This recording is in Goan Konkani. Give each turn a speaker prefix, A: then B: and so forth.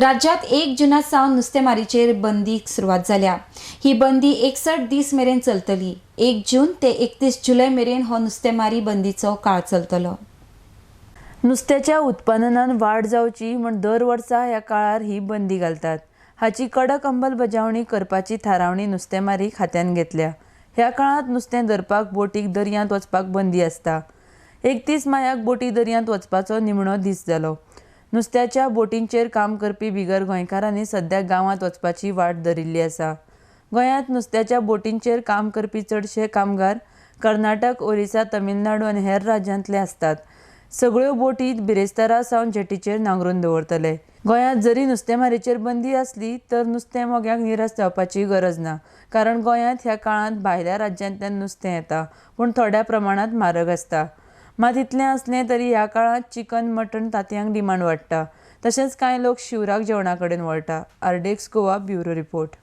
A: राज्यात 1 जुना सावन नुस्तेमारीचेर बंदीक सुरवात जाल्या. ही बंदी 61 दीस मेरेन चलतली. 1 जून ते 31 जुलय मेरेन हो नुस्तेमारी बंदीचो काळ चलतलो.
B: नुस्त्याच्या उत्पादनान वाड जावची म्हूण दर वर्सा ह्या काळार ही बंदी घालतात. हाची कडक अंमलबजावणी करपाची थारावणी नुस्तेमारी खात्यान घेतल्या. ह्या काळांत नुस्तें धरपाक बोटीक दर्यांत वचपाक बंदी आसता. 31 मायाक बोटी दर्यांत वचपाचो निमणो दीस जालो. नुस्त्याच्या बोटींचेर काम करपी बिगर गोंयकारांनी सद्या गांवांत वचपाची वाट धरिल्ली आसा. गोंयांत नुस्त्याच्या बोटींचेर काम करपी चडशे कामगार कर्नाटक, ओरिसा, तमिळनाडू आनी हेर राज्यांतले आसतात. सगळ्यो बोटी बिरेस्तारा सावन जेटीचेर नांगरून दवरतले. गोंयांत जरी नुस्तेमारीचेर बंदी आसली तर नुस्तें मोग्यांक निराश जावपाची गरज ना, कारण गोंयांत ह्या काळांत भायल्या राज्यांतल्यान नुस्तें येता, पूण थोड्या प्रमाणांत म्हारग आसता. मात इतलें आसलें तरी ह्या काळांत चिकन, मटण, तांतयांक डिमांड वाडटा. तशेंच कांय लोक शिवराक जेवणा कडेन वळटा. आर्डेक्स गोवा, ब्युरो रिपोर्ट.